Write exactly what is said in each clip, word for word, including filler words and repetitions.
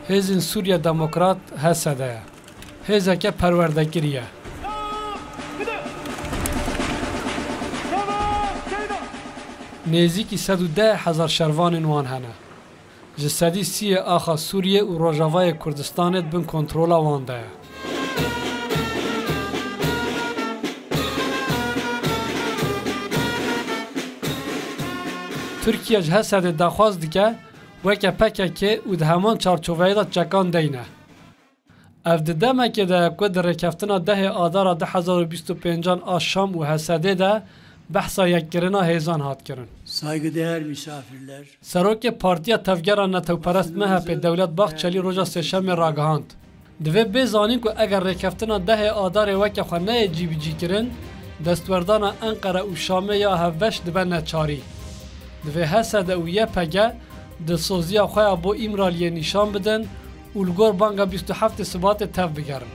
Hêzên Sûriye Demokrat, H S D ye. Hêzeke perwerdekirî ye. Nêzîkî sed û deh hezar şervanên wan hene. Ji sedî sî yê axa Sûriyê û Rojavayê Kurdistanê di bin kontrola wan de ye. Tirkiye ji H S D'ê daxwaz dike weke P K K û di heman çarçoveyê de çekan deyne. Ev di demekê de ye ku di rêkeftina dehê Adara du hezar û bîst û pêncan a Şam û H S D'ê de behsa yekkirina hêzan hat kirin. Saygıdeğer misafirler. Serokê Partiya Tevgera Netewperest M H P Devlet Bahçelî roja Sêşemê ragihand. Divê bê zanîn ku eger rêkeftina dehê Adarê weke xwe neyê cîbicîkirin, destwerdana Enqere û Şamê ya hevbeş dibe neçarî. Divê H S D û Y P G dilsoziya xwe ya bo Îmraliyê nîşan bidin û li gor banga bîst û heftê Sibatê tev bigerin.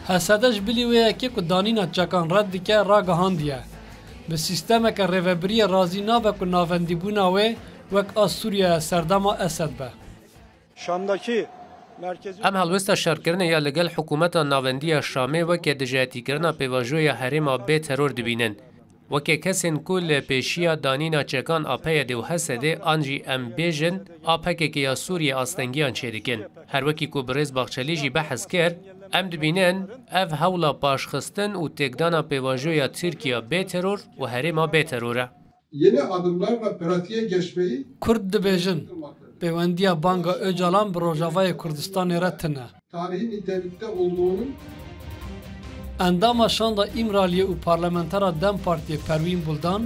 H S D ji bilî wê yekê ku danîna çekan red dike, ragihandiye. Bi sîstemeke rêvebiriyê razî nabe ku navendîbûna wê wek a Sûriyeyê serdema Esed be. Şam'daki merkezi Em helwesta şerkirinê ya li gel hikûmeta navendî ya Şamê weke dijayetîkirina pêvajoya herêma bê teror dibînin. Weke kesên ku li pêşiya danîna çekan a P Y D û H S D'ê an jî em bêjin a P K K ya Sûriyê astengiyan çêdikin. Her wekî ku birêz Baxçelî jî behs kir, em dibînin ev hewla paşxistin û têkdana pêvajoya Tirkiye bê teror û herêma bê teror e. Yeni adımlarla pratiğe geçmeyi Kurd dibêjin, pêwendiya banga Ocalan bi Rojavayê Kurdistanê re tune. Tarihi nitelikte olduğunun Endama Şanda Îmraliyê û parlamentera DEM Partiyê Perwîn Buldan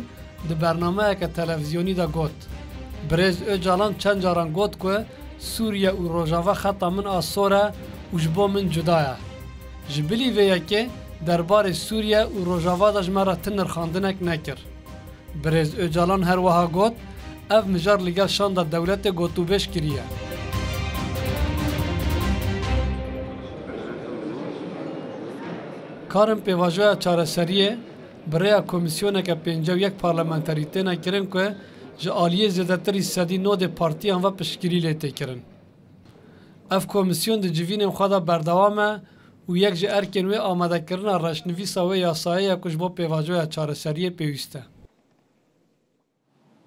di bernameyeke televîzyonî de got, Birêz Ocalan çend caran got ku Sûriye û Rojava xeta min a sor e û ji bo min cuda ye. Ji bilî vê yekê derbarê Sûriye û Rojava de ji me re ti nirxandinek nekir. Birêz Ocalan her wiha got, ev mijar li gel şanda dewletê gotûbêj kiriye. Karin pêvajoya çareseriyê bi rêya komîsyoneke pêncî û yek parlamenterî têne kirin ku ji aliyê zêdetirî sedî nodê partiyan ve piştgirî lê tê kirin. Ev komîsyon di civînên xwe de berdewam e û yek ji erkên wê amadekirina reşnivîsa wê yasayê ye ku ji bo pêvajoya çareseriyê pêwîst e.